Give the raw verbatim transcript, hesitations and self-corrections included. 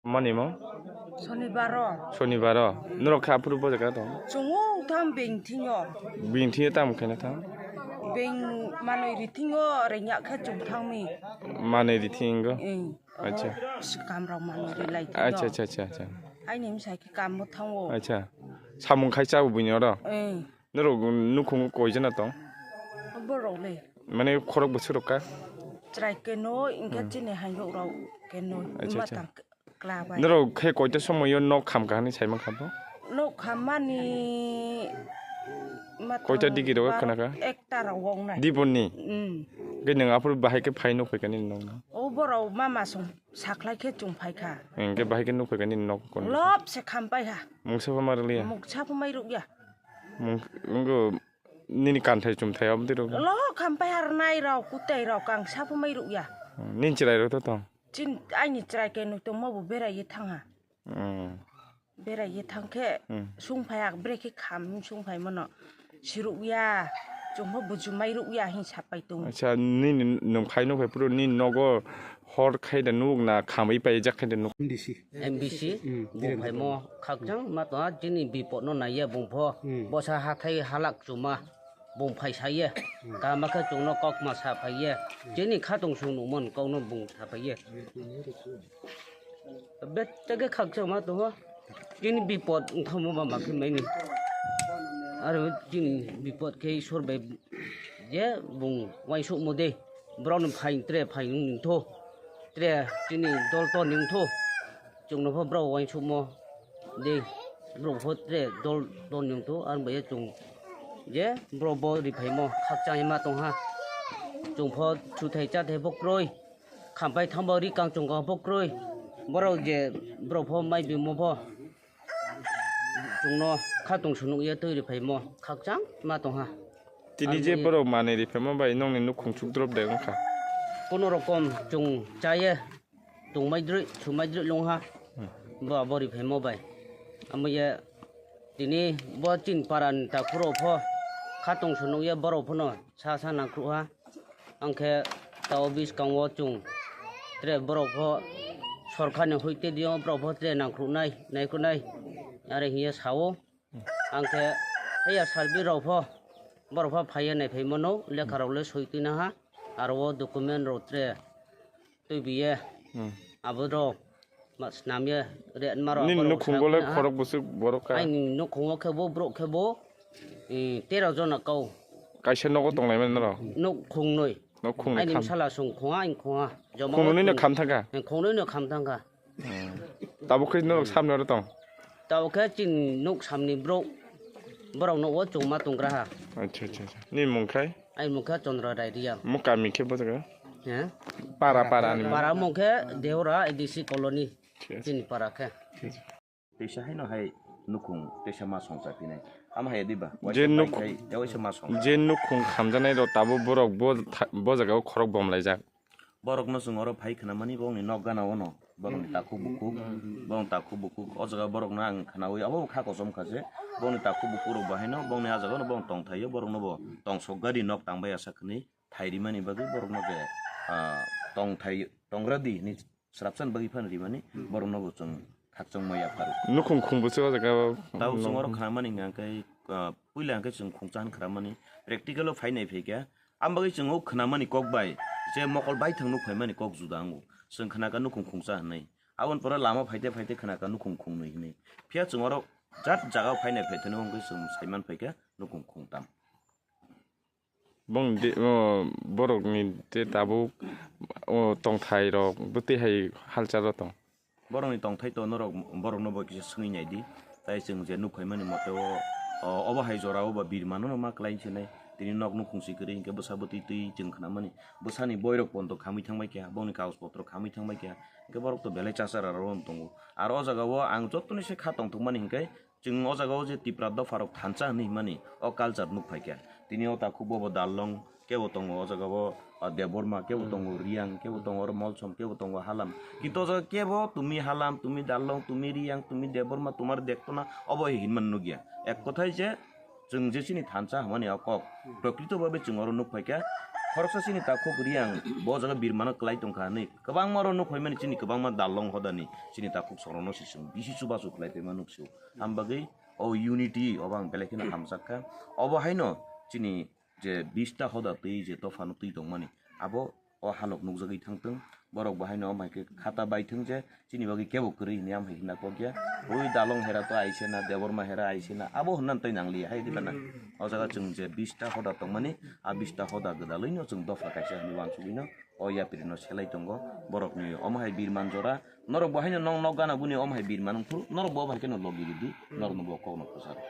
Mani mo? Sonibaro. Sonibaro. Norok khe aphuru bo jaga tong? Chungo thang beng thingo. Beng thingo tam khaina thang? Beng manoi ri thingo, rengya khe chung thangmi. Manoi ri thingo? Eng. Acha. Sikam rok manoi ri lai thingo. Acha, acha, acha, acha. Aini misa khe kam bo thango. Acha. Samung khai chabo buini oro? Eng. Norok nukhung koi jana tong? Borok le. Mane khorok bwswk rok ka? Chwrai keno, engkhe Hmm. chini hayung rok keno. Acha, Ima acha. tang kla bai. Norok khe koita somoyo nok kham kahani saimang kha bo? Nok khammani ma Koita tong digi rok ba khana kha? Ekta rok wng nai. Dibonni? Hmm. Ge nwng aphuru bahai khe phai nuk phai kani nok no? O borok mama song sakhlai khe chung phai kha. Engkhe bahai khe nuk phai kani nok kono? Lop se kham pai ha. Mungsa pha ma rwliya? Mungsa pha mai rwkya. Mung-, wngkhe nini kanthai chumthai omo twi rwgo. Lo khampai har nai rok, kutai rok, ang saphamai rukya. Hmm, nini chwrai rok to tong? Chin, aini chwrai kainwi tongma bo beraiwi thangha. Hmm. Beraiwi thangkhe Hmm. sungphai ak, brekhe kham sungphai mano. Sirukya, chumbo bujumai rukya hin sapai tongo. Acha, nini nwng phai nukphai phuru nini nogo hor khai da nuk na khamwi paijak khai da nuk? M D C. M B C, Hmm, bung Dhirendra phaimo Bhumukar. Khakchang ma tongha, chini bipod no naiya bung pho. Hmm. Bosa hathai halak chuma bung phai saiya. Hmm. Kama khe chungno kok ma sa phaiya. Hmm. Chini khatong sung nungmon kok no bung sa phaiya. Bete khe khakchang ma tongha, chini bipod wngthamo ma ma khe maini. Aro chini bipod khe Isor bai je bung uaingsukmo de, borokni phaing tre phaing wng tho, tre chini dol ton wng tho, chwngno pho borok uaingsukmo de, borok pho tre dol ton wng tho, ang bai chwng je borok bo ri phaimo khakchangma tongha, chwng pho suthai chathai pho kwrwi, khampai thangbo ri kangchung kang pho kwrwi, borok je borok pho mai bimo pho. Chwngno khatong sunukya twi riphaimo khakchang ma tongha. Tini je borok manwi riphaima bai nokni nukhung chukdrop de wngkha. Kono rokom chwng chaye tongmaidrwi sumaidrwi longha. Hmm. Bo abo riphaimo bai. Amya tini bo chin parani takhuro pho khatong sunukya borok phano sa sa nangkruha. Angkhe tao biskango chwng tre borok pho sorkarni hoite dio borok pho tre nangkhruknai, naikhwnai are hiya sao. Angkhe haya sarbi rok pho borok pho phaiya naiphaimano, lekha rok le soi twinaha, aro o document rok tre twibiye Hmm. abo rok ma snamya re maro Nini borok nukhungo le sakha. Khorok bwswk borok ka? Aini nukhungo khe bo borok khe bo, eh, tero jona kau. Kaisa nogo tonglaimani norok? Nuk khungnwi. Nok khungnwi Aini kham. Bwsala song khunga, ang khunga. Joma Khungnwi no khung- kham thangkha? Eh, khungnwi no kham thangkha. Hmm. Tabuk khe norok samni oro tong? Tabuk khe chini nuk samni borok, borok no o chwngma tonggraha. Acha, acha, acha. Nini mung khai? Aini mung khe Chandra Rai Reang. Mo kami khe bo jaga? He? Para, para ni. Para mung khe Deora A D C colony. Acha, acha. Chini para khe. Acha, acha. Teisa haino hai nukhung teisa ma songcha phinai. Ama hai diba? Je Waisa nuk-, bai khai, ya waisa ma song. Je nukhung khamjanai rok tabuk borok bo tha-, bo jaga o khorok bomlaijak. Borok no chwng oro phai khna mani, bongni nok gana ono, borokni takhuk bukhuk, bong takhuk bukhuk, o jaga borok no ang khnaui abo kha kosom kha se, bongni takhuk bukhuk rok bahai no, bongni ah jaga no bong tong thaio, borok no bo tong sok gari nok tang bai asa khni thai rimani bagwi borok no je, ah, tong thai, tong radi hinwi Srapsan bagwi phano rimani, hmm, borokno bo chwng khakchangma yapharu. Nukhung khung bwswk o jaga o. Tao chwng nok oro khnamani hwnkha khe, ah, puila hwnkhe chwng khungcha hwn khnamani, practical o phainai phaikha. Am bagwi chwng o khnamani kok bai je mokol baithang nuk phaimani kok juda wngo. Chwng khna kha nukhung khungcha hwnwi. Aboni pore lama phaite phaite khna kha nukhung khungnwi hwnwi. Phiya chwng oro jat jaga o phainai phaithani wngkhe chwng saiman phaikha nukhung khungtam. Bong de, o, borokni te tabuk, o, tongthai rok bwtwi hai halchar o tong. Borokni tongthai to norok borokno bo kisa swngwi nai di. Tai chwng je nuk phaimani mote o, o, obo hai jora o ba birmano no ma klai sinai. Tini nok nukhung si kwrwi hinkhe bwsa bwtwi twi chwng khnamani. Bwsani boirok ponto khamwi thangbai kha, bongni kagoj potro khamwi thangbai kha. Hinkhe borok to belai chachara rw tongo. Aro o jaga o ang jotoni se kha tongthokmani hinkhe Chwng o jaga o je Tipra dopha rok thansa hinwi himani o culture nuk phaikha. Tini o takhuk bo bo Darlong, kebo tongo o jaga o, ah, Debbarma, kebo tongo Riang, kebo tongo oro Molsom, kebo tongo Halam. Kintu o jaga kebo tumi Halam, tumi Darlong, tumi Riang, tumi Debbarma, tomar Dektona obo hai hinmani nukya. Ek kothai je chwng je chini thansa hwnmani o kok, prokrito babe chwng oro nuk phaikha. Khoroksa chini takhuk Riang bo jaga birmano kwlai tongkha hinwi kwbangma rok nuk phaimani, chini kwbangma dalong hodani chini takhuk sorokno se chwng bisi chubachu khlai phaima nuk sio. Ambagwi o unity obo ang belai kheno hamjak kha. Obo haino chini je bista hoda twi je dophano twi tongmani, abo o halok nukjagwi thangtwng. Borok bo haino omo hai khe khata bai thwng je chini bagwi kebo kwrwi hinwi am hai hwnna kok ya. Ui dalong hera to aise na, Debbarma hera aise na, abo hwnna twi nang liya hai diba na. O jaga chwng je bista hoda tongmani, a bista hoda gwdalwino chwng dopha kaisa hinwi uansugwino o yapri no selai tongo. Borokni omo hai birman jora, norok bo haino nong nok gana guni omo hai birman wngphuru, norok bo obo hai kheno logi ridi, norokno bo kokno kwcharo.